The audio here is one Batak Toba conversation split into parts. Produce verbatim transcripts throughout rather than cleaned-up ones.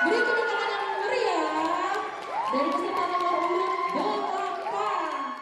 Beri tepuk tangan yang meriah dari peserta nomor urut delapan.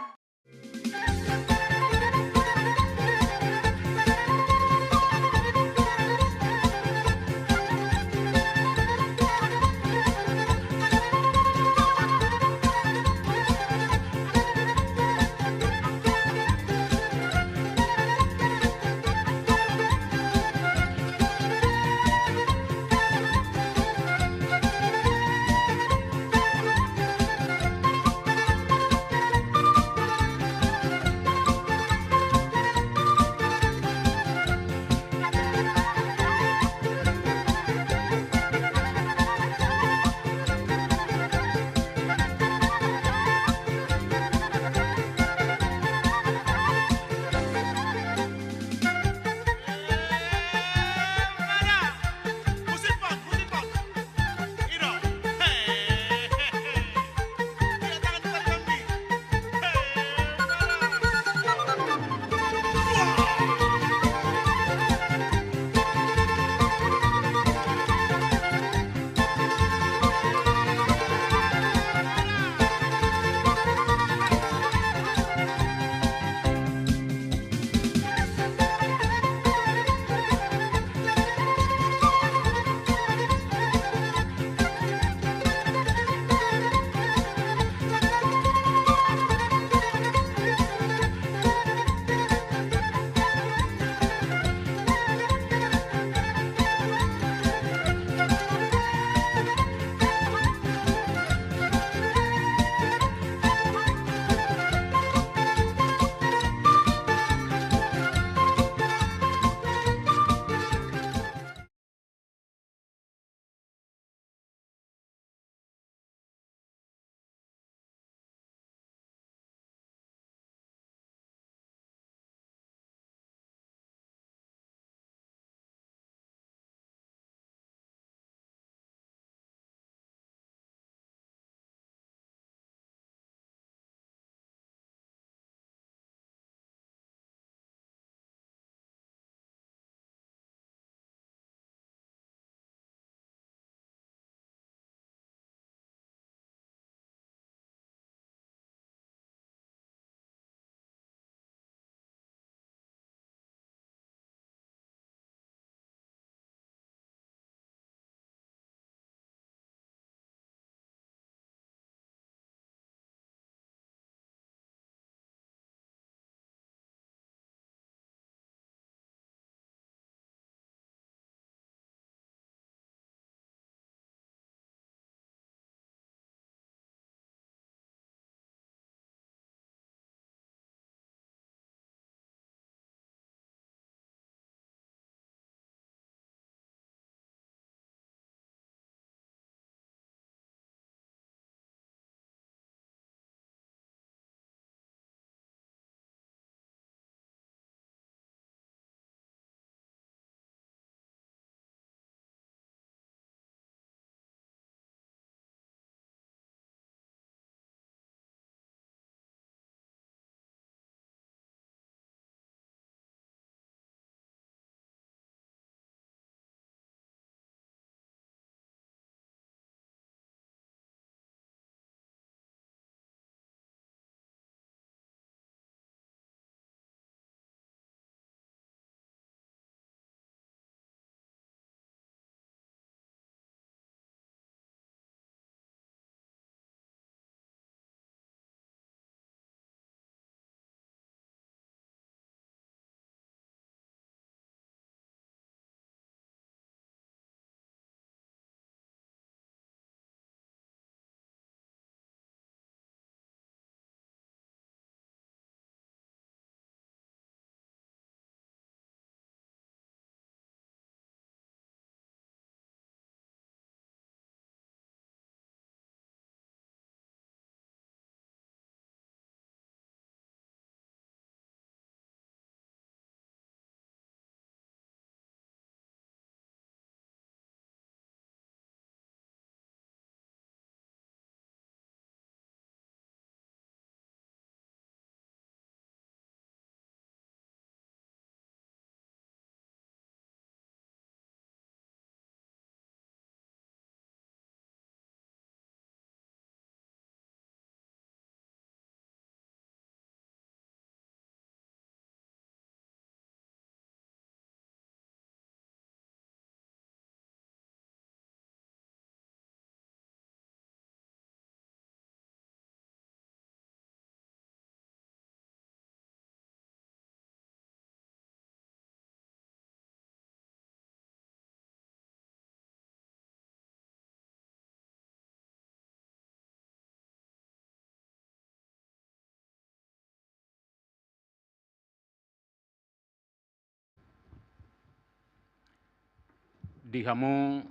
Di hamu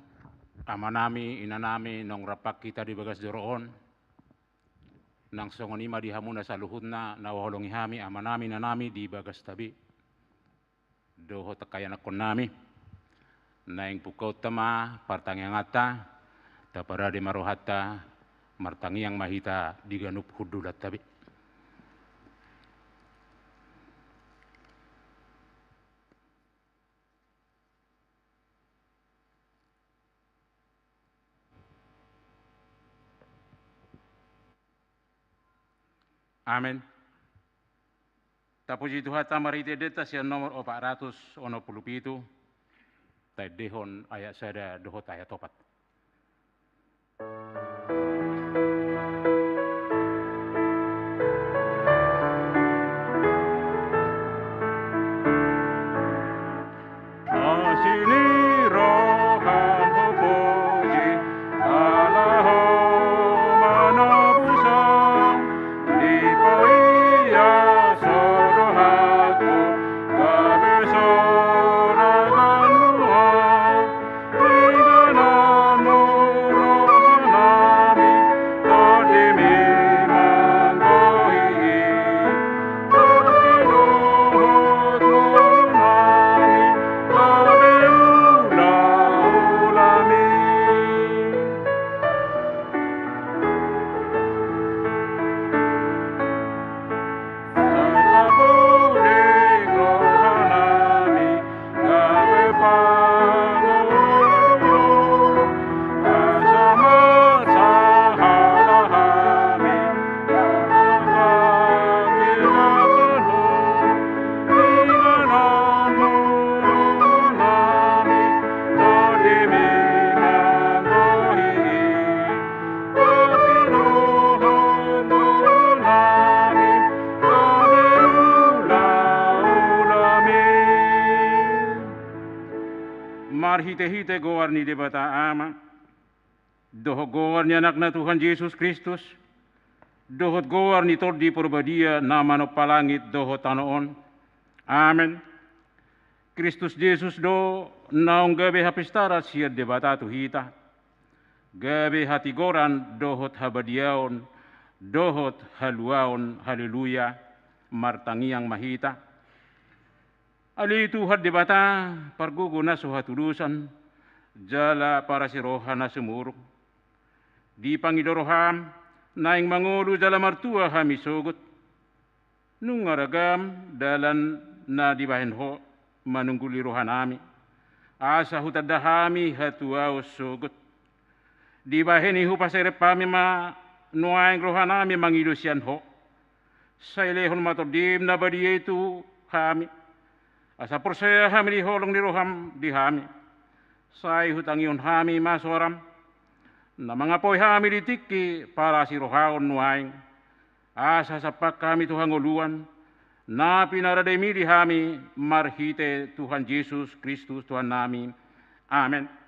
amanami, inanami, naung rap hita di bagas joro on, nang songon i ma di hamu na saluhutna na huhaholongi hami amanami, inanami di bagasta be, dohot angka ianakhonnami. Naeng pungkaonta ma partangianganta, taparade ma rohanta, martangiang ma hita di ganup hundulanta be. Amen. Tapuji Tuhanta marhite endenta sian nomor opat ratus onom pulu pitu, taendehon ayat sada dohot ayat opat. Asi ni roham hupuji, ala Ho manobus au, dipaias Ho rohangku, gabe soratanmu au. Marhitehite goar ni Debata Ama, dohot goar ni Anakna Tuhan Jesus Kristus, dohot goar ni Tondi Porbadia na manompa langit dohot tano on. Amen. Kristus Jesus do naung gabe hapistaran sian Debata tu hita, gabe hatigoran dohot habadiaon dohot haluaon. Haleluya. Martangiang ma hita. Ale Tuhan Debata, pargogo na so hatudosan, jala parasi roha na sumurung. Dipangido roham, naeng mangolu jala martua hami sogot. Nunga ragam dalan na dibahen Ho manungguli rohanami, asa hutanda hami hatuaon sogot. Dibahen i hupaserep hami ma nuaeng rohanami mangido sian Ho. Sai lehon ma Tondim na badia i tu hami, asa porsea hami di holong ni roham di hami. Sai hutangihon hami ma soram, na mangapoi hami di tingki parasi rohaon nuaeng, asa sampang hami tu hangoluan na pinarademi di hami marhite Tuhan Jesus Kristus Tuhannami. Amen.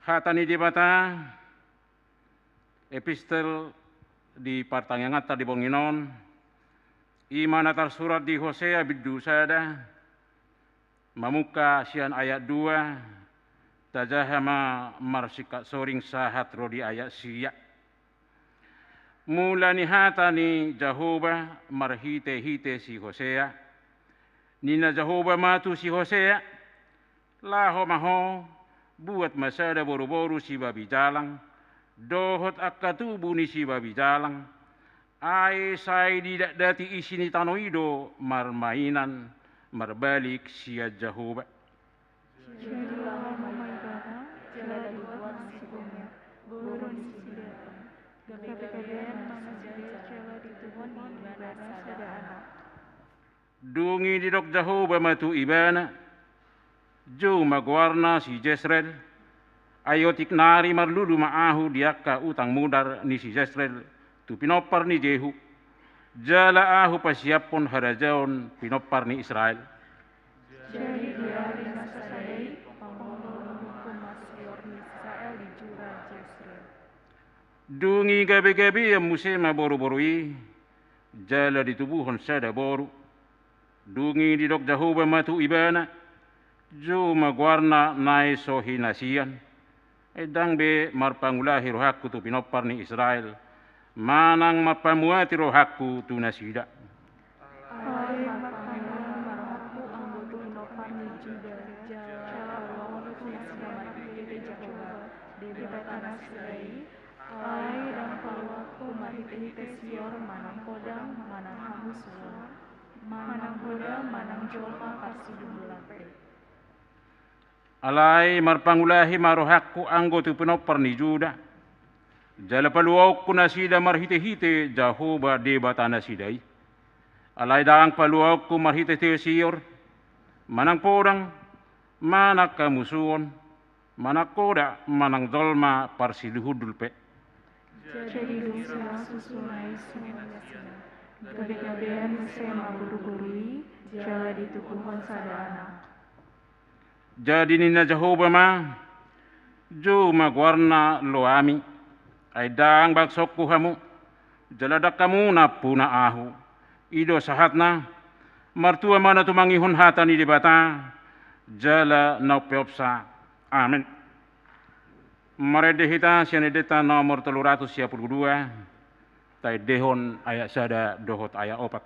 Hata ni Debata, epistel di partangianganta di bongi on, i ma na tarsurat di Hosea bindu sada, mamungka sian ayat dua, tajaha ma marsingkat soring sahat ro di ayat sia. Mula ni hata ni Jahowa marhitehite si Hosea. Ninna Jahowa ma tu si Hosea: Laho ma ho, buat ma sada boruboru sibabi jalang, dohot angka tubu ni sibabi jalang, ai sai didakdati isi ni tano i do marmainan marbalik sian Jahowa. Jadi laho ma ibana, jala dibuat ma si Gomea, boru ni si Diblaim, gabegabean ma nasida jala ditubuhon ibana sada anak. Dung i didok Jahowa ma tu ibana: Jou ma goarna si Jesreel, ai otik nari marlulu ma ahu di angka utang mudar ni si Jesreel tu pinompar ni Jehu, jala ahu pasiaphon harajaon pinompar ni Israel. Jadi di ari na sasada i, pangolongku ma sior ni Israel di jura Jesreel. Dung i gabegabean muse ma boruboru i, jala ditubuhon sada boru. Dung i didok Jahowa ma tu ibana: Jou ma goarna na i so hinasian. Ai ndang be marpangulahi rohangku tu pinompar ni Israel, manang marpamuati rohangku tu nasida. Alai marpangulahi ma rohangku anggo tu pinompar ni Juda, jala paluahonku nasida marhitehite Jahowa, Debata nasida i. Alai ndang paluahonku marhitehite sior manang podang manang hamusuon, manang hoda manang jolma parsidundulan pe. Alai marpangulahi ma rohangku anggo tu pinompar ni Juda, jala paluahonku nasida marhitehite Jahowa Debata nasida i. Alai ndang paluahonku marhitehite sior, manang podang, manang hamusuon, manang hoda manang jolma parsidundulan pe. Jadi dung sirasusu na i songon i nasida, gabegabean muse ma boruboru i, jala ditubuhon sada anak. Jadi ninna Jahowa ma: Jou ma goarna Loami, ai ndang bangsongku hamu, jala ndang hamu nampuna Ahu. I do sahatna. Martua ma na tumangihon hata ni Debata, jala na umpeopsa. Amen. Marende hita sian endenta nomor tolu ratus sia pulu dua, taendehon ayat sada dohot ayat opat.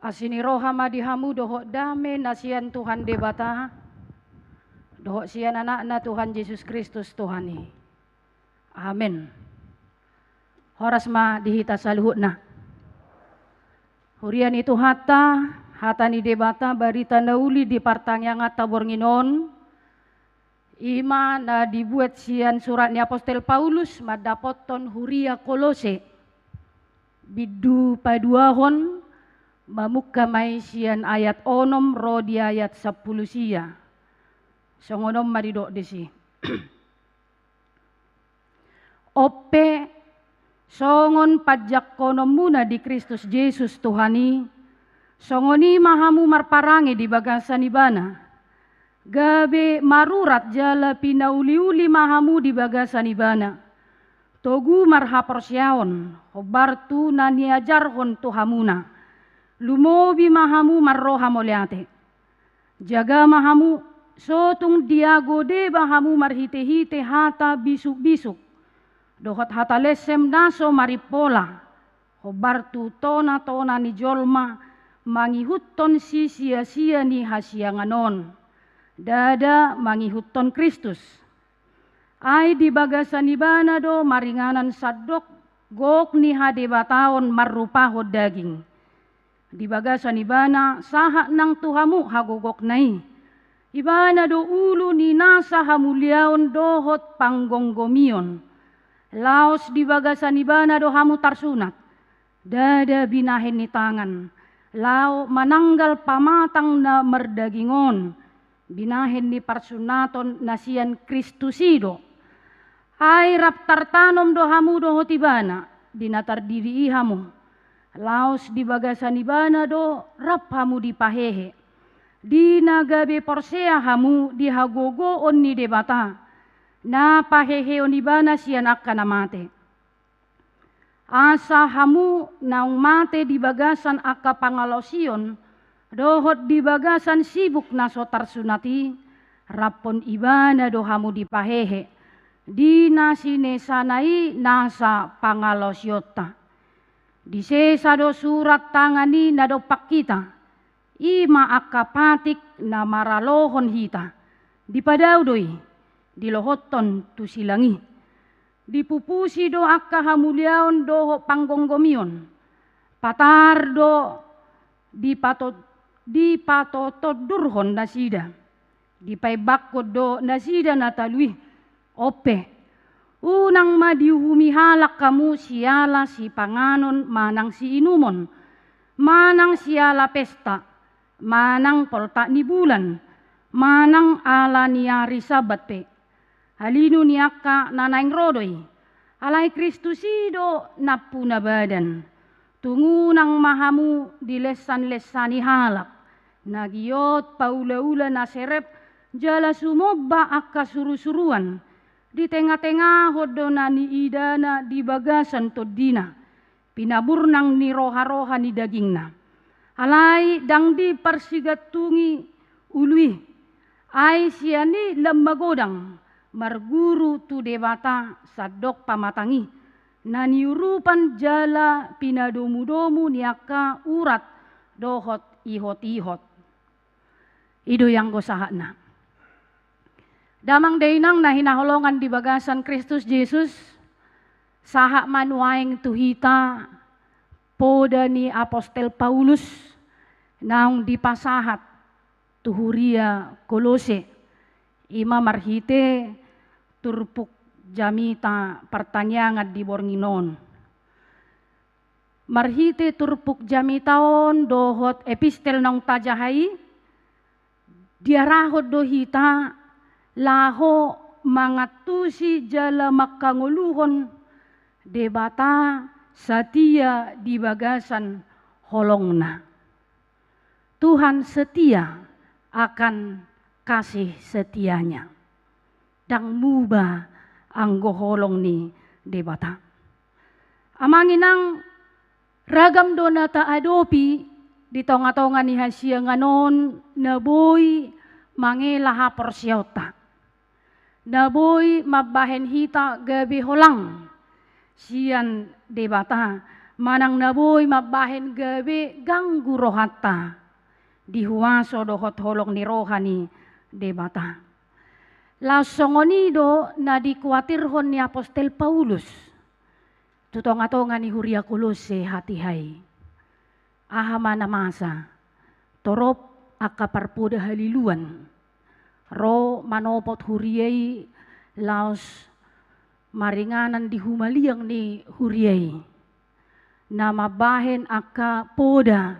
Asi ni roha ma di hamu dohot dame na sian Tuhan Debata dohot sian Anakna Tuhan Jesus Kristus Tuhan i. Amen. Horas ma di hita saluhutna. Huria ni Tuhanta, hata ni Debata barita na uli di partangianganta borngin on, i ma na dibuat sian surat ni apostel Paulus mandapothon huria Kolose. Bindu paduahon, mamungka ma i sian ayat onom ro di ayat sampulu sia. Songon on ma didok disi. On pe, songon panjangkononmuna di Kristus Jesus Tuhan i, songon i ma hamu marparange di bagasan Ibana. Gabe marurat jala pinauliuli ma hamu di bagasan Ibana. Togu marhaporseaon, hombar tu na niajarhon tu hamuna. Lumobi ma hamu marroha mauliate. Jaga ma hamu, so tung diago deba hamu marhitehite hata bisukbisuk dohot hata lensem na so marimpola, hombar tu tonatona ni jolma mangihuthon sisiasia ni hasiangan on, ndada mangihuthon Kristus. Ai di bagasan Ibana do maringanan sandok gok ni hadebataon marrupahon daging. Di bagasan Ibana sahat nang tu hamu hagogokna i. Ibana do ulu ni nasa hamuliaon dohot panggomgomion. Laos di bagasan Ibana do hamu tarsunat, ndada binahen ni tangan, laho mananggal pamatang na mardaging on, binahen ni parsunaton na sian Kristus i do. Ai rap tartanom do hamu dohot Ibana di na tardidi i hamu. Laos di bagasan Ibana do rap hamu dipahehe, di na gabe porsea hamu di hagogoon ni Debata, na paheheon Ibana sian angka na mate. Asa hamu naung mate di bagasan angka pangalaosion dohot di bagasan sibuk na so tarsunat i, raphon Ibana do hamu dipahehe, di na sinesana i nasa pangalaosionta. Disesa do surat tangan i na dompak hita, i ma angka patik na maralohon hita. Dipadao do i, dilohothon tu silang i. Dipupusi do angka hamuliaon dohot panggomgomion. Patar do dipato-, dipatotondurhon nasida. Dipaimbanghon do nasida na talu i. On pe, unang ma diuhumi halak hamu siala sipanganon manang siinumon, manang siala pesta, manang poltak ni bulan, manang ala ni ari Sabat pe. Halinu ni angka na naeng ro do i. Alai Kristus i do nampuna badan. Tung unang ma hamu dilensanlensani halak, na giot paulaula na serep jala sumomba angka surusuruan. Ditengahengahon do na niidana di bagasan tondina, pinaburnang ni roharoha ni dagingna. Alai ndang diparsigantungi ulu i. Ai sian i lam magodang marguru tu Debata sandok pamatang i, na niurupan jala pinadomudomu ni angka urat dohot ihotihot. I do i anggo sahatna. Damang dainang na hinaholongan di bagasan Kristus Jesus, sahat ma nuaeng tu hita poda ni apostel Paulus naung dipasahat tu huria Kolose, i ma marhite turpuk jamita partangiangan di borngin on. Marhite turpuk jamita on dohot epistel naung tajaha i, diarahon do hita laho mangantusi jala manghangoluhon Debata satia di bagasan holongna. Tuhan setia akan kasih setianya. Ndang muba anggo holong ni Debata. Amang inang, ragam do na taadopi di tongatonga ni hasiangan on na boi mangela haporseaonta, na boi mambahen hita gabe holang sian Debata, manang na boi mambahen gabe ganggu rohanta di huaso dohot holong ni roha ni Debata. Laos songon i do na dikuatirhon ni apostel Paulus tu tongatonga ni huria Kolose hatiha i. Aha ma na masa? Torop angka parpoda haliluan ro manopot huria i laos maringanan di humaliang ni huria i, na mambahen angka poda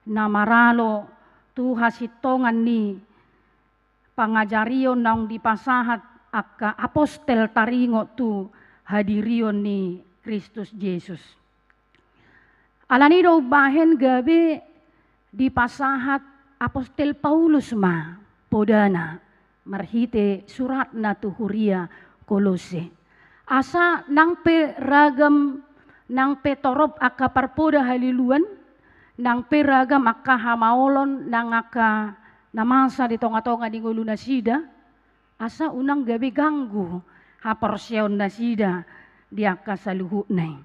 na maralo tu hasintongan ni pangajarion naung dipasahat angka apostel taringot tu hadirion ni Kristus Jesus. Alani do umbahen gabe dipasahat apostel Paulus ma podana marhite suratna tu huria Kolose. Asa nang pe ragam, nang pe torop angka parpoda haliluan, nang pe ragam angka hamaolon, nang angka na masa di tongatonga ni ngolunasida, asa unang gabe ganggu haporseaonnasida di angka saluhutna i.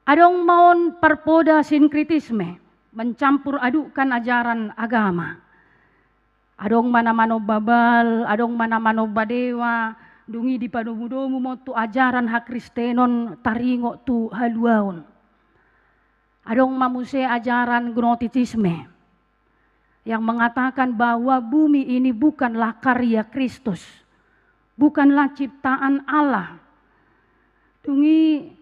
Adong ma on parpoda sinkretisme, mencampur adukkan ajaran agama. Adong ma na manomba Baal, adong ma na manomba dewa, dung i dipadomudomu ma on tu ajaran hakristenon taringot tu haluaon. Adong ma muse ajaran gnotisisme. yang mengatakan bahwa bumi ini bukanlah karya Kristus, bukanlah ciptaan Allah. Dung i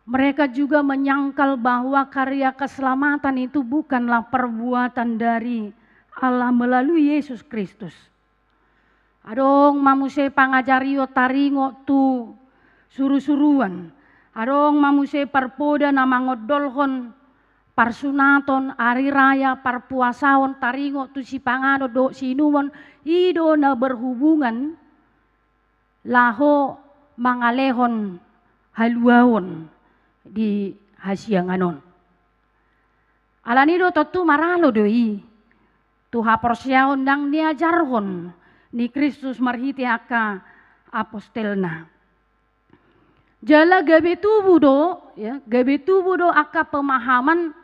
mereka juga menyangkal bahwa karya keselamatan itu bukanlah perbuatan dari Allah melalui Yesus Kristus. Adong ma muse pangajarion taringot tu surusuruan. Adong ma muse parpoda na mangondolhon parsunaton, ari raya, parpuasaon, taringot tu sipanganon dohot siinumon, i do na berhubungan laho mangalehon haluaon di hasiangan on. Alani do tontu maralo do i tu haporseaon nang niajarhon ni Kristus marhite angka apostelna. Jala gabe tubu do, ya, gabe tubu do angka pemahaman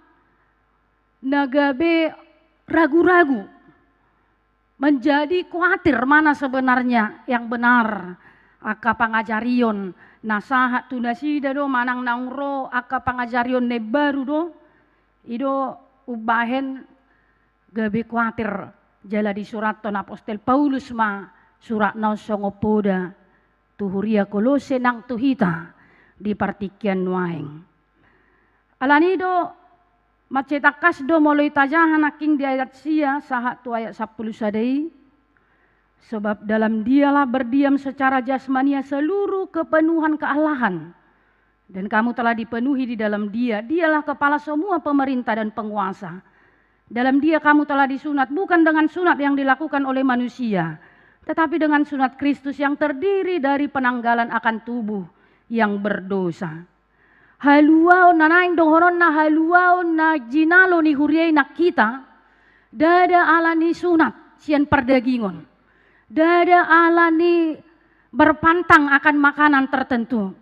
na gabe ragu-ragu. Menjadi kuatir mana sebenarnya yang benar angka pangajarion na sahat tu nasida do manang naung ro angka pangajarion na imbaru do, i do umbahen gabe kuatir jala disurathon apostel Paulus ma suratna on songon poda tu huria Kolose nang tu hita di partingkian nuaeng. Alani do mansai tangkas do molo itajaha nangkin di ayat sia sahat tu ayat sampulu sada i, sebab dalam Dialah berdiam secara jasmania seluruh kepenuhan keallahan. Dan kamu telah dipenuhi di dalam Dia. Dialah kepala semua pemerintah dan penguasa. Dalam Dia kamu telah disunat, bukan dengan sunat yang dilakukan oleh manusia, tetapi dengan sunat Kristus yang terdiri dari penanggalan akan tubuh yang berdosa. Haluaon na naeng dohononna, haluaon na jinalo ni huria i nang hita, ndada ala ni sunat sian pardagingon. Ndada ala ni berpantang akan makanan tertentu.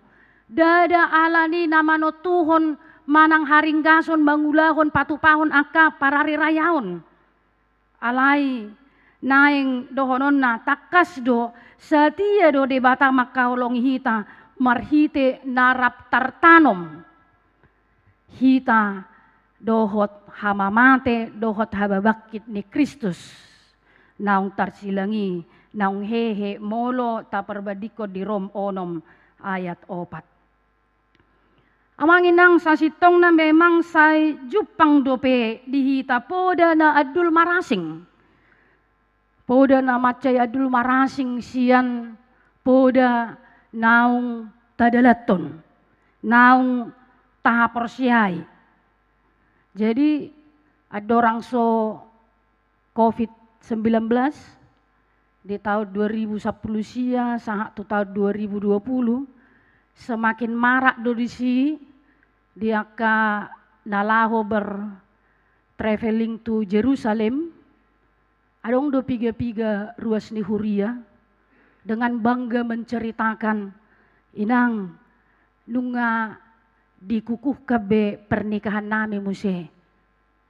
Ndada ala ni na manontuhon manang haringgason mangulahon patupahon angka parari rayaon. Alai naeng dohononna tangkas do satia do Debata mangkaholongi hita marhite na rap tartanom hita dohot hamamate dohot hababangkit ni Kristus naung tarsilang i, naung hehe molo taparbandingkon di Rom onom ayat opat. Amang inang, sasintongna memang sai jumpang dope di hita poda na andul marasing. Poda na mansai andul marasing sian poda naung tadalathon, naung tahaporseai. Jadi andorang so covid sembilan belas di tahun dua ribu sampulu sia sahat tu tahun dua ribu dua puluh, semakin marak do disi di angka na laho ber traveling to Jerusalem, adong do piga-piga ruas ni huria dengan bangga menceritakan, "Inang, nunga dikukuhkan be pernikahan nami muse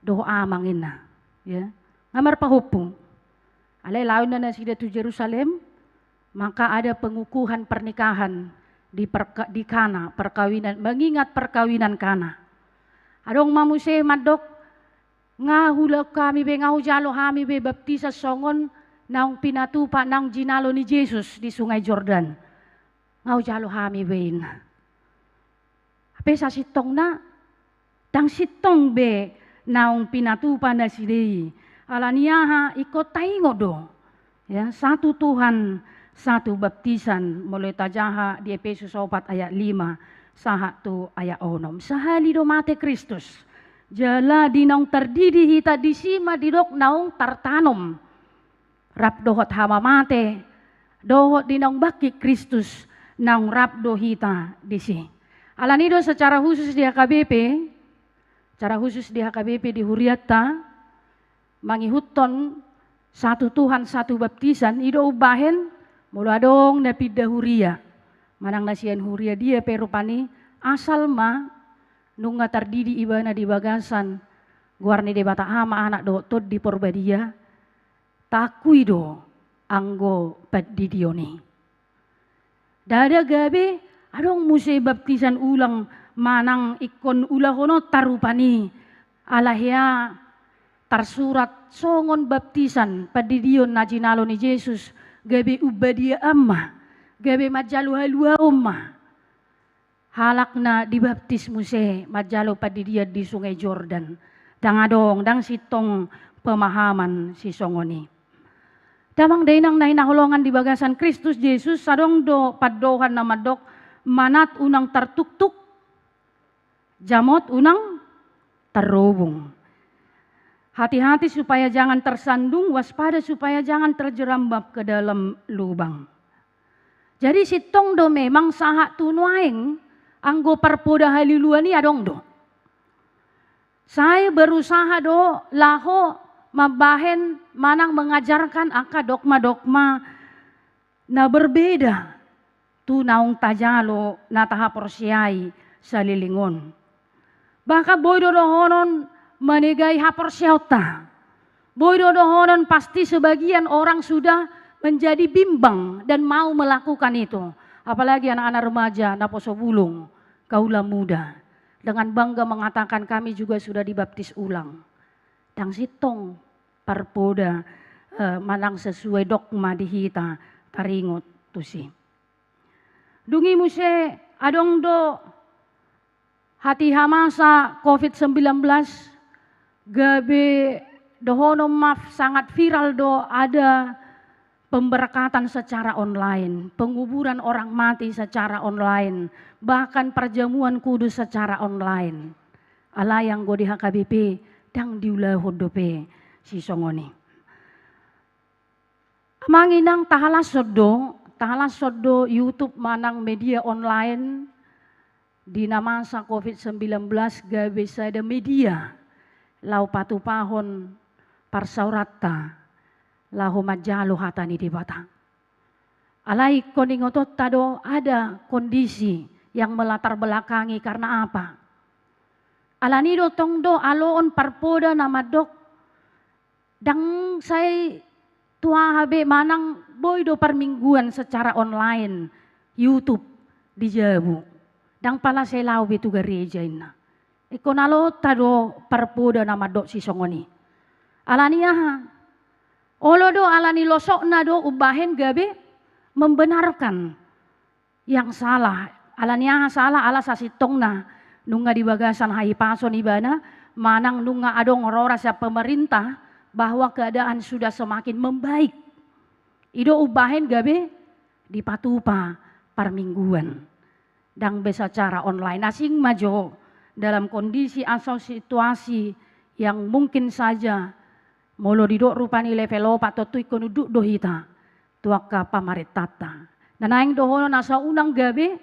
dohot amang," ninna. Ya, nga marpahompu. Alai laho ninna nasida tu Jerusalem, maka ada pengukuhan pernikahan di, perka, di Kana, perkawinan, mengingat perkawinan Kana. Adong ma muse mandok, "Nga hulaon hami be, nga hujalo hami be baptisan songon naung pinatupa, naung jinalo ni Jesus di Sungai Jordan. Nga hujalo hami be," ninna. Hape sasintongna ndang sintong be naung pinatupa nasida i. Alani aha? Ingkon taingot do, ya, satu Tuhan, satu baptisan, molo tajaha di Epesus opat ayat lima sahat tu ayat onom. Sahali do mate Kristus. Jala di naung tardidi hita disi ma didok naung tartanom rap dohot hamamate, dohot di naung bangkit Kristus, naung rap do hita disi. Alani do secara khusus di H K B P, secara khusus di H K B P di hurianta, mangihuthon satu Tuhan, satu baptisan, i do umbahen molo adong na pinda huria manang na sian huria dia pe rupani, asal ma nunga tardidi ibana di bagasan goar ni Debata Ama, Anak dohot Tondi Porbadia, taakui do anggo pandidion i. Ndada gabe adong muse baptisan ulang manang ingkon ulahononta rupani, ala hea tarsurat songon baptisan, pandidion na jinalo ni Jesus, gabe umbadiaan ma, gabe manjalo haluaon ma halak na dibaptis muse manjalo pandidian di Sungai Jordan. Ndang adong, ndang sintong pemahaman sisongon i. Damang dainang na hinaholongan di bagasan Kristus Jesus, adong do pandohan na mandok, manat unang tartuktuk, jamot unang tarrobung. Hati-hati supaya jangan tersandung, waspada supaya jangan terjerambab ke dalam lubang. Jadi sintong do memang sahat tu nuaeng anggo parpoda haliluan i adong do. Sai berusaha do laho mambahen manang mengajarkan angka dogma-dogma na berbeda tu naung tajalo na tahaporseai salelengon. Bahkan boi do dohonon manegai haporseaonta. Boi do dohonon pasti sebagian orang sudah menjadi bimbang dan mau melakukan itu. Apalagi anak-anak remaja, naposo bulung, kaula muda. Dengan bangga mengatakan kami juga sudah dibaptis ulang. Ndang sintong parpoda, eh, manang sesuai dogma di hita taringot tusi. Dung i muse adong do hatiha masa covid sembilan belas gabe dohonon ma sangat viral do ada pemberkatan secara online, penguburan orang mati secara online, bahkan perjamuan kudus secara online. Alai anggo di H K B P ndang diulahon dope sisongon i. Amang inang, tahalashon do, tahalashon do YouTube manang media online di na masa covid sembilan belas gabe sada media laho patupahon parsaoranta laho manjalo hata ni Debata. Alai ingkon ingotonta do ada kondisi yang melatar belakangi karena apa. Alani do tong do aloon parpoda na mandok ndang sai tu aha be manang boi do parmingguan secara online, YouTube di jabu. Ndang pala sai laho be tu gareja inna. Ingkon aloonta do parpoda na mandok sisongon i. Alani aha? Olo do alani losokna do umbahen gabe membenarkan yang salah. Alani aha salah? Ala sasintongna nunga di bagasan hahipason ibana, manang nunga adong rora sian pemerintah bahwa keadaan sudah semakin membaik. I do umbahen gabe dipatupa parmingguan. Ndang be secara online. Asing ma jo dalam kondisi atau situasi yang mungkin saja molo didok rupani level opat, tontu ingkon unduk do hita tu angka pamarentanta. Na naeng dohonon asa unang gabe,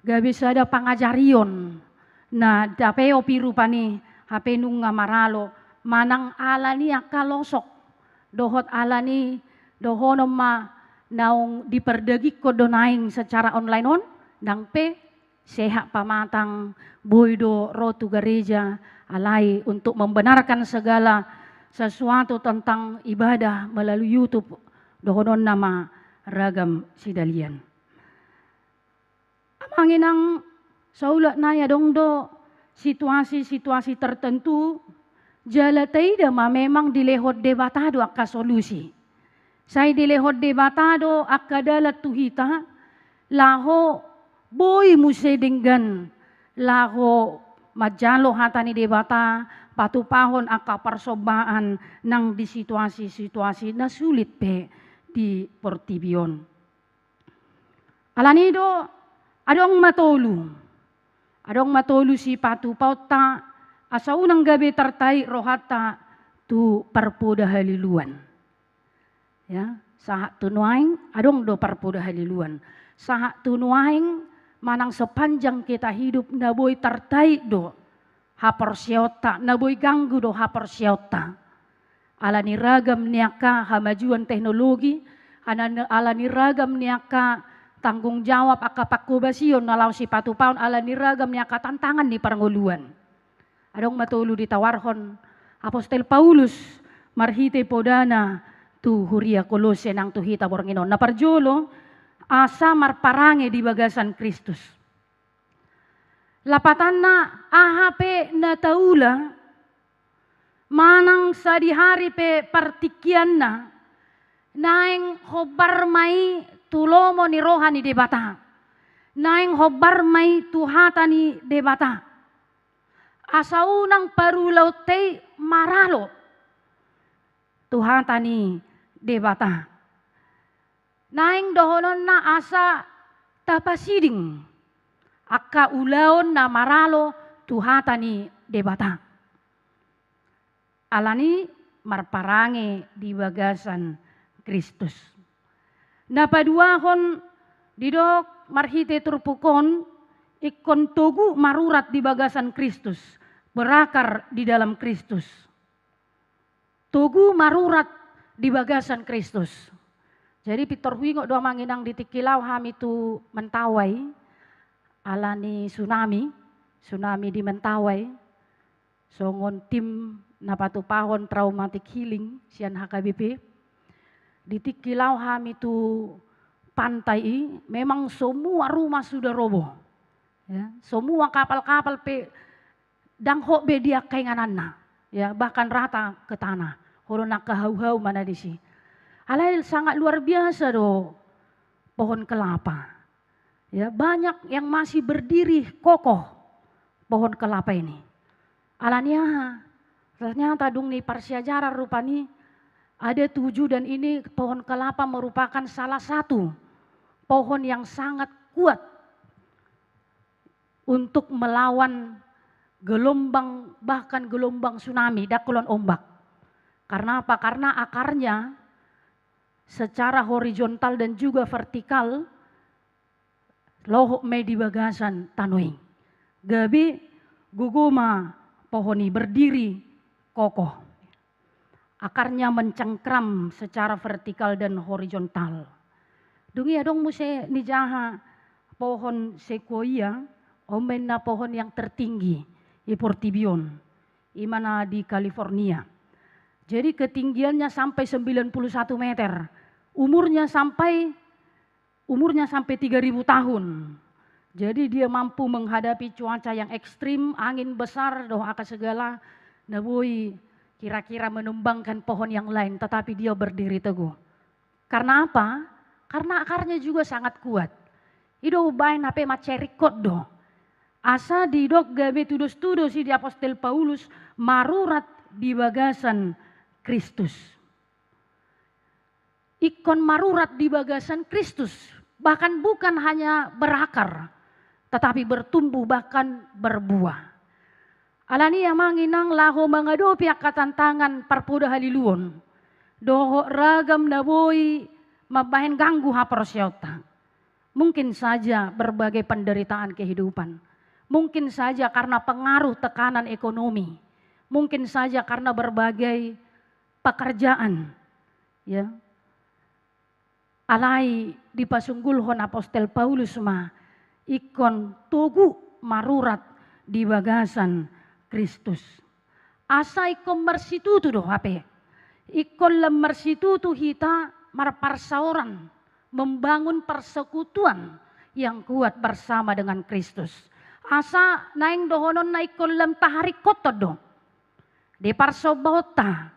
gabe sada pangajarion na dapeopi rupani hape nunga maralo, manang alani angka losok dohot alani dohonon ma naung dipardagingkon do naeng secara online on, ndang pe sehat pamatang, boi do ro tu gareja, alai untuk membenarkan segala sesuatu tentang ibadah melalui YouTube, dohononna ma ragam sidalian. Amang inang, saulak nai adong do situasi-situasi tertentu, jala taida ma memang dilehon Debata do angka solusi. Sai dilehon Debata do angka dalan tu hita, laho boi muse denggan, laho manjalo hata ni Debata, patupahon angka parsombaan nang di situasi-situasi na sulit pe di portibi on. Alani do, adong ma tolu. Adong ma tolu sipatupaonta, asa unang gabe tartait rohanta tu parpoda haliluan. Ya, sahat tu nuaeng, adong do parpoda haliluan. Sahat tu nuaeng, manang sepanjang kita hidup, na boi tartait do haporseaonta, na boi ganggu do haporseaonta. Alani ragam ni angka hamajuon teknologi, alani, alani ragam ni angka tanggung jawab, angka pangkobasion na laho sipatupaon, alani ragam ni angka tantangan ni parngoluan. Adong ma tolu ditawarhon Apostel Paulus marhite podana tu huria Kolose nang tu hita borngin on. Na parjolo, asa marparange di bagasan Kristus. Lapatanna, aha pe na taula, Manang sadihari pe partingkianna, naeng hombar ma i tu lomo ni roha ni Debata, naeng hombar ma i tu hata ni Debata. Asa unang parulaonta i maralo tu hata ni Debata. Naeng dohononna asa tapasiding angka ulaon na maralo tu hata ni Debata. Alani marparange di bagasan Kristus. Na paduahon, didok marhite turpuk on, ingkon togu marurat di bagasan Kristus, berakar di dalam Kristus. Togu marurat di bagasan Kristus. Jadi pintor huingot do amang inang di tingki laho hami tu Mentawai, alani tsunami, tsunami di Mentawai, songon tim na patupahon traumatic healing sian H K B P. Di tingki laho hami tu pantai i, memang semua rumah sudah roboh. Ya, semua kapal-kapal pe ndang hot be di angka ingananna, ya, bahkan rata ke tanah. Holan angka hau-hau ma na disi. Alai sangat luar biasa do pohon kelapa. Ya, banyak yang masih berdiri kokoh pohon kelapa ini. Alani aha? Ternyata dung niparsiajaran rupani ada tujuh, dan ini pohon kelapa merupakan salah satu pohon yang sangat kuat untuk melawan gelombang, bahkan gelombang tsunami, dangkolon ombak. Karena apa? Karena akarnya secara horizontal dan juga vertikal lohot ma i di bagasan tano i. Gabe gogo ma pohon i, berdiri kokoh. Akarnya mencengkram secara vertikal dan horizontal. Dung i adong muse nijaha pohon sequoia, on ma inna pohon yang tertinggi di portibi on, i ma na di California. Jadi ketinggiannya sampai sembilan puluh satu meter. Umurnya sampai, umurnya sampai tiga ribu tahun. Jadi dia mampu menghadapi cuaca yang ekstrim, angin besar, dohot angka segala na boi kira-kira menumbangkan pohon yang lain, tetapi dia berdiri teguh. Karena apa? Karena akarnya juga sangat kuat. I do umbahen hape mansai ringkot do. Asa didok gabe tudos-tudos i di Apostel Paulus, marurat di bagasan Kristus. Ingkon marurat di bagasan Kristus, bahkan bukan hanya berakar, tetapi bertumbuh, bahkan berbuah. Alani i amang inang, laho mangadopi angka tantangan parpoda haliluon dohot ragam na boi mambahen ganggu haporseaonta. Mungkin saja berbagai penderitaan kehidupan. Mungkin saja karena pengaruh tekanan ekonomi. Mungkin saja karena berbagai pekerjaan. Ya. Alai dipasunggulhon Apostel Paulus ma, ingkon togu marurat di bagasan Kristus. Asa ingkon marsitutu do hape. Ingkon lam marsitutu hita marparsaoran, membangun persekutuan yang kuat bersama dengan Kristus. Asa naeng dohononna ingkon lam taharingkothon do di parsombaonta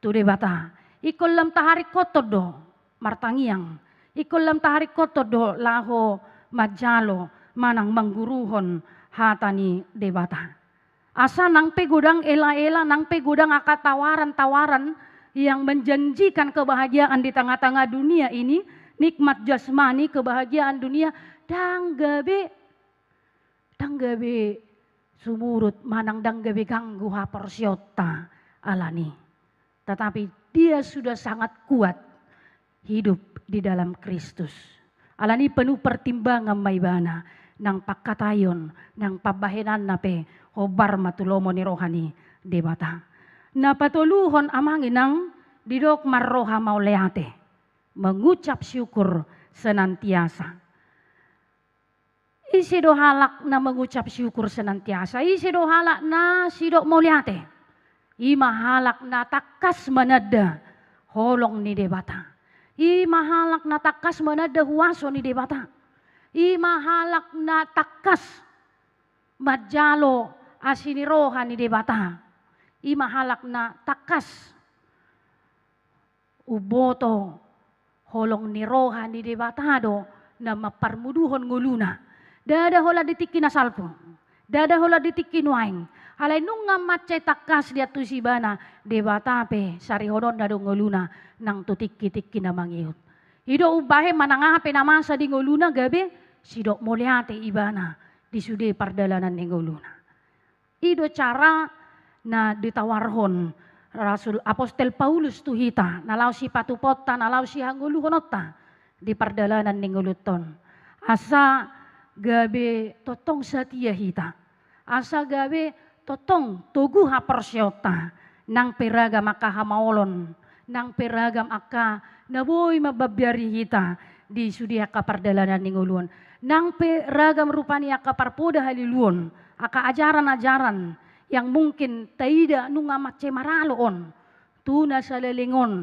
tu Debata. Ingkon lam taharingkothon do martangiang. Ingkon lam taharingkothon do laho manjalo manang mangguruhon hata ni Debata. Asa nang pe godang ela-ela, nang pe godang angka tawaran-tawaran yang menjanjikan kebahagiaan di tengah-tengah dunia ini, nikmat jasmani, kebahagiaan dunia, ndang gabe ndang gabe sumurut manang ndang gabe ganggu haporseaonta alani. Tetapi dia sudah sangat kuat hidup di dalam Kristus. Alani penuh pertimbangan ma ibana, nang pangkataion, nang pambahenanna pe hombar ma tu lomo ni roha ni Debata. Na patoluhon amang inang, didok marroha mauliate, mengucap syukur senantiasa. Ise do halak na mengucap syukur senantiasa? Ise do halak na sidok mauliate? I ma halak na tangkas mananda holong ni Debata. I ma halak na tangkas mananda huaso ni Debata. I ma halak na tangkas manjalo asi ni roha ni Debata. i ma halak na tangkas umboto holong ni roha ni Debata do na mamparmuduhon ngoluna. Ndada holan di tingki na salpu, ndada holan di tingki nuaeng. Alai nunga mansai tangkas diantusi ibana, Debata pe sarihononna do ngoluna nang tu tingki-tingki na mangihut. I do umbahen manang aha pe na masa di ngoluna gabe sidok mauliate ibana di sude pardalanan ni ngoluna. I do cara na ditawarhon Rasul Apostel Paulus tu hita, na laho sipatupaonta, na laho sihangoluhononta di pardalanan ni ngolunta on. Asa gabe tongtong satia hita, asa gabe tongtong togu haporseaonta, nang pe ragam angka hamaolon, nang pe ragam angka na boi mambabiari hita di sude angka pardalanan ni ngolu on, nang pe ragam rupani angka parpoda haliluon, angka ajaran-ajaran yang mungkin taida nunga mansai maralo on tu na saleleng on,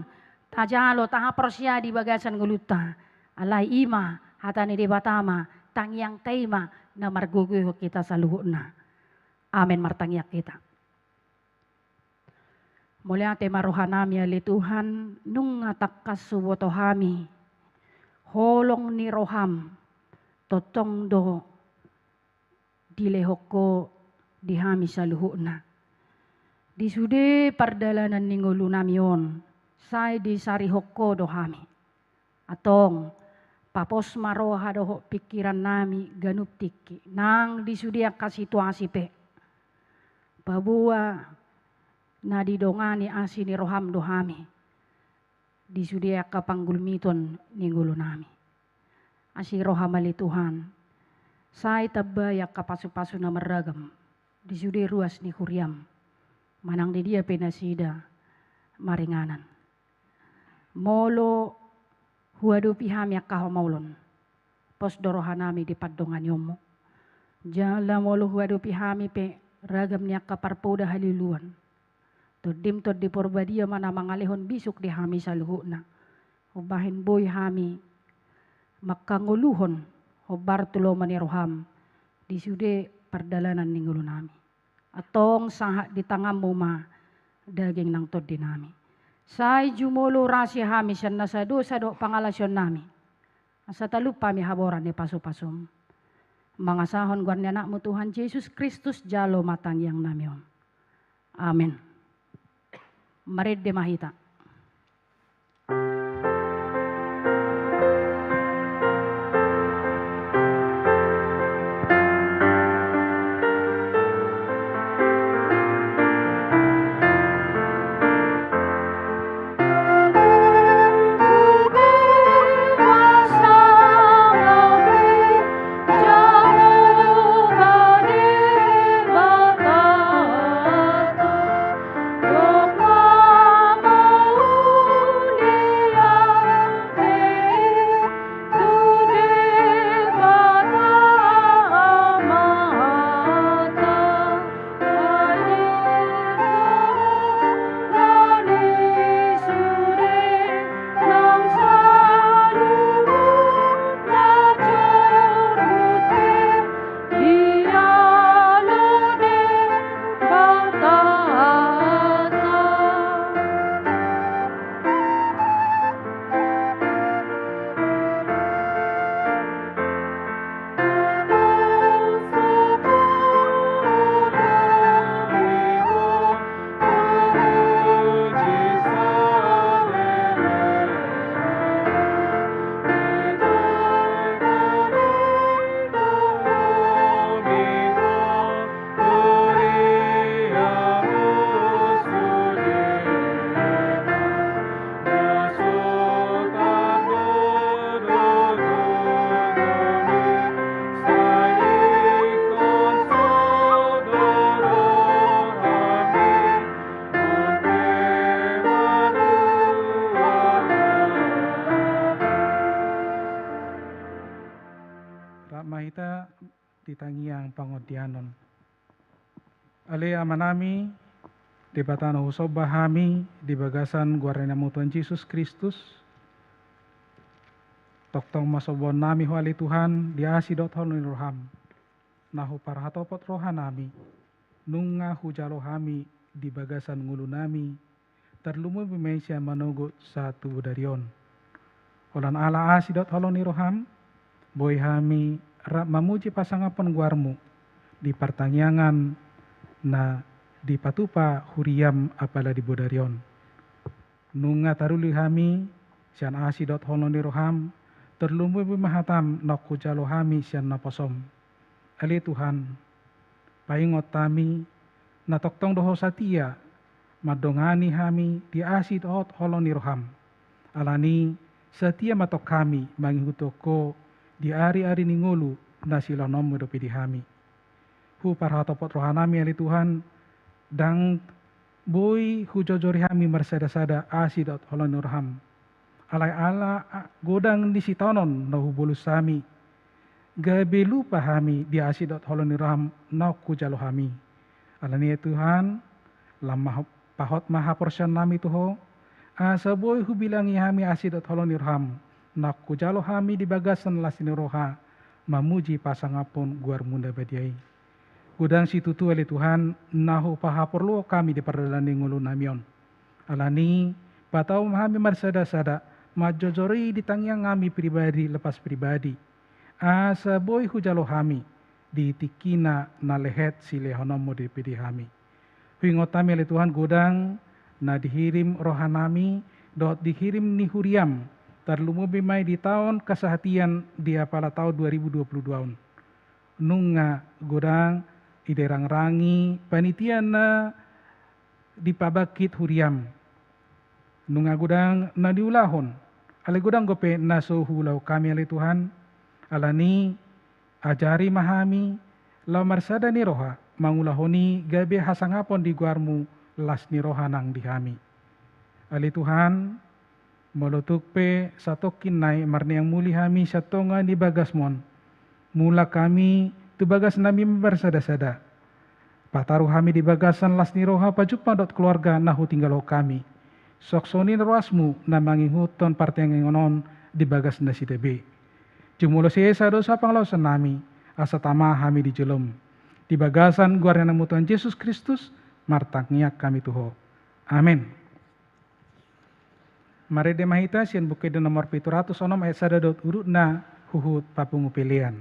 tajalo tahaporseai di bagasan ngolunta. Alai i ma hata ni Debata ma, tangiangta i ma na margogoihon hita saluhutna. Amen. Martangiang hita. Mauliate ma rohanami ale Tuhan, nunga tangkas huboto hami holong ni roham, tongtong do dilehon ho di hami saluhutna. Di sude pardalanan ni ngolunami on, sai disarihon ho do hami. Antong, papos ma roha dohot pingkirannami ganup tingki, nang di sude angka situasi pe. Paboa na didongani asi ni roham do hami di sude angka panggulmiton ni ngolunami. Asi roham ale Tuhan, sai tambai angka pasupasu na marragam di sude ruas ni huriam, manang di dia pe nasida maringanan. Molo huadopi hami angka hamaolon, pos do rohanami di pandonganionmu. Jala molo huadopi hami pe ragam ni angka parpoda haliluon, Tondim Tondi Porbadia ma na mangalehon bisuk di hami saluhutna. Umbahen boi hami mangkangoluhon hombar tu lomo ni roham di sude pardalanan ni ngolunami. Antong sahat di tanganmu ma daging nang tondinami. Sai jumolo rasi hami sian nasa dosa dohot pangalaosionnami. Asa talup hami haboran ni pasupasum. Mangasahon goar ni Anakmu Tuhan Jesus Kristus jalo ma tangiangnami on. Amen. Marende ma hita. Rap ma hita di tangiang pangondianon. Ale Amanami, Debata na husomba hami di bagasan goar ni Anakmu Tuhan Jesus Kristus, tongtong ma sombaonnami Ho ale Tuhan di asi dohot holong ni roham, na huparhatopot rohanami, nunga hujalo hami di bagasan ngolunami, tarlumobi ma i sian manogot sahat tu bodari on. Holan ala asi dohot holong ni roham, boi hami rap mamuji pasangaphon goarmu di partangiangan na dipatupa huriam apala di bodari on. Nunga taruli hami sian asi dohot holong ni roham, tarlumobi ma hatam naung hujalo hami sian naposom. Ale Tuhan, paingot hami, na tongtong do Ho satia mandongani hami di asi dohot holong ni roham. Alani, satia ma tong hami mangihuthon Ho di ari-ari ni ngolu na silehononmu dope di hami. Huparhatopot rohanami ale Tuhan, ndang boi hujojori hami marsada-sada asi dohot holong ni roham. Alai ala godang ni sitaonon na hubolus hami, gabe lupa hami di asi dohot holong ni roham naung hujalo hami. Alani i Tuhan, lam ma pahot ma haporseaonnami tu Ho, asa boi hubilangi hami asi dohot holong ni roham naung hujalo hami di bagasan las ni roha, mamuji pasangaphon goarmu na badia i. Godang situtu ale Tuhan na hupahaporluhon hami di pardalanan ni ngolunami on. Alani, patau ma hami marsada-sada manjojori di tangiangnami pribadi lepas pribadi, asa boi hujalo hami di tingkina na lehet silehononmu dope di hami. Huingot hami ale Tuhan godang na dihirim rohanami dohot dihirim ni huriam, tarlumobi ma i di taon kesehatian di apala taon dua ribu dua puluh dua on. Nunga godang idarangrangi panitia na dipabangkit huriam. Nunga godang na niulahon, alai godang dope na so huulahon hami ale Tuhan. Alani, ajari ma hami laho marsada ni roha mangulahon i gabe hasangapon di goarmu las ni roha nang di hami. Ale Tuhan, molo tung pe satongkin nai marniang muli hami sian tonga ni bagasmon, mulak hami tu bagasnami marsada-sada. Pataru hami di bagasan las ni roha pajumpang dohot keluarga na hutinggalhon hami. Songon i rohasmu na mangihuthon partangiangan on di bagas nasida be. Jumolo sesa dosa pangalaosannami, asa tama hami di jolom. Di bagasan goar ni Anakmu Tuhan Jesus Kristus, martangiang hami tu Ho. Amen. Marende ma hita sian Buku Ende nomor pitu ratus onom ayat sada dohot udutna huhut papungu pelean.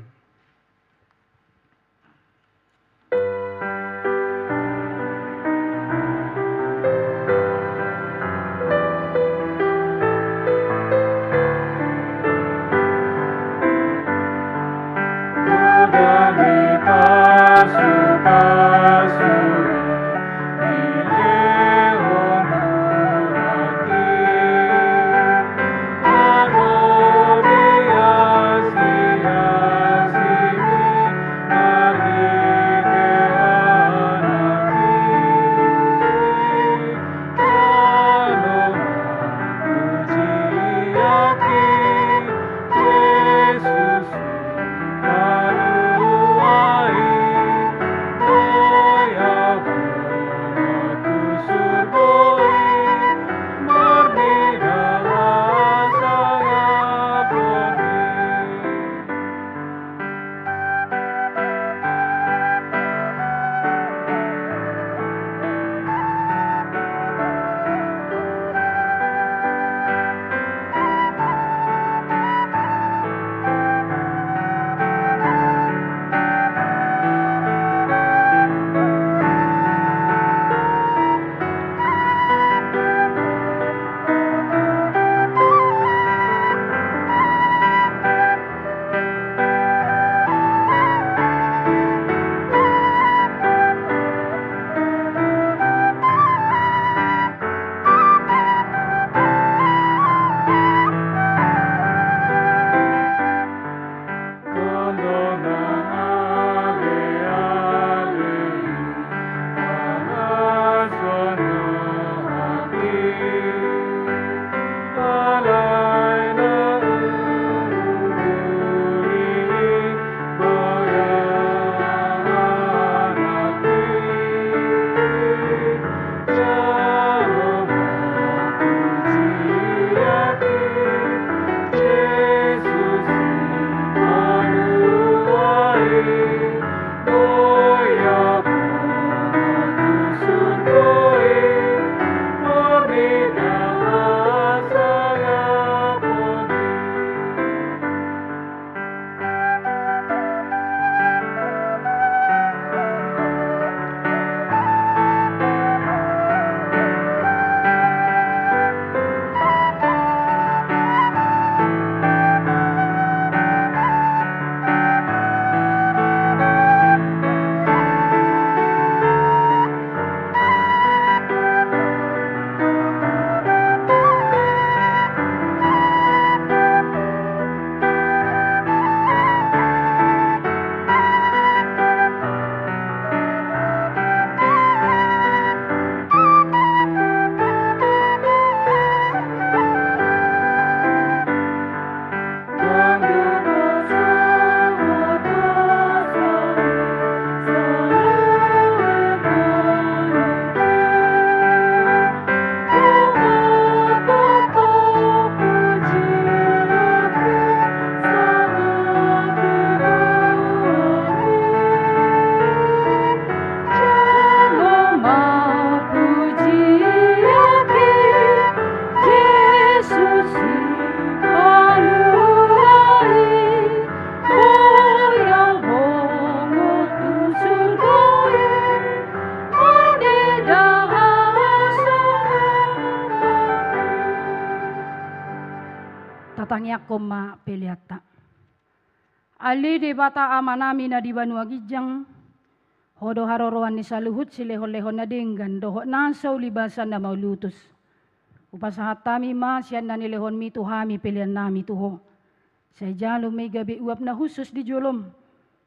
Tangiangkon ma peleanta. Ale Debata Amanami na di banua ginjang, Ho do haroroan ni saluhut silehonlehon na denggan dohot na so ulibasan na mauliutus. Hupasahat hami ma sian na nilehonmi tu hami peleannami tu Ho. Sai jalo ma i gabe uap na hushus di jolom.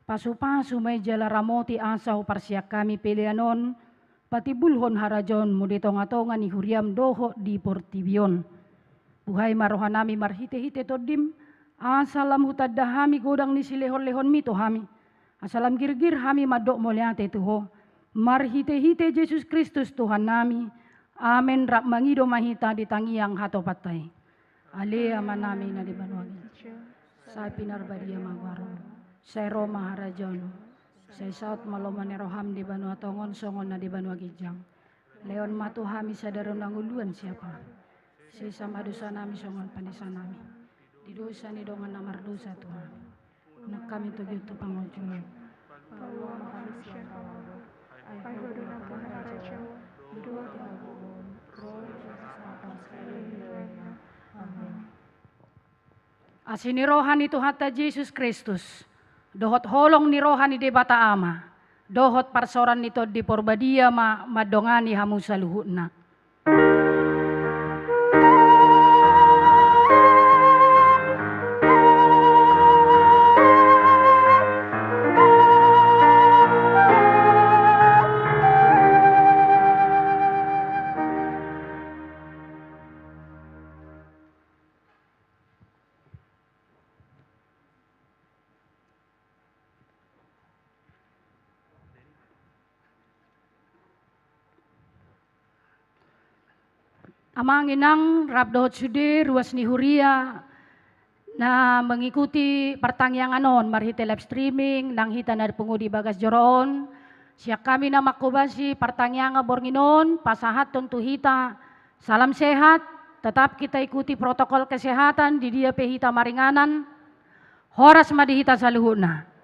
Pasupasu ma i jala ramoti asa huparsian hami pelean on patimbulhon harajaonmu di tongatonga ni huriam dohot di portibi on. Buhai ma rohanami marhitehite Tondim, asa lam hutanda hami godang ni silehonlehonmi tu hami, asa lam girgir hami mandok mauliate tu Ho, marhitehite Jesus Kristus Tuhannami. Amen. Rap mangido ma hita di tangiang hatopanta i. Ale Amanami na di banua ginjang, sai pinarbadia ma goarmu, sai ro ma harajaonmu, sai saut ma lomo ni roham di banua tonga on songon na di banua ginjang. Lehon ma tu hami sadari on hangoluan siapari. Sesa ma dosanami songon panesanami di dosa ni dongan na mardosa tu hami. Unang hami togihon tu pangunjunan. Palua ma hami sian pangago. Ai Ho do nampuna harajaon, dohot hagogoon, ro jala sangkap sahali ni lelengna. Amen. Asi ni roha ni Tuhanta Jesus Kristus, dohot holong ni roha ni Debata Ama, dohot parsaoran ni Tondi Porbadia ma mandongani hamu saluhutna. Amang inang rap dohot sude ruas ni huria na mengikuti partangiangan on marhite live streaming, nang hita na pungu di bagas joro on, sian hami na manghobasi partangiangan borngin on pasahathon tu hita salam sehat, tetap kita ikuti protokol kesehatan di dia pe hita maringanan. Horas ma di hita saluhutna.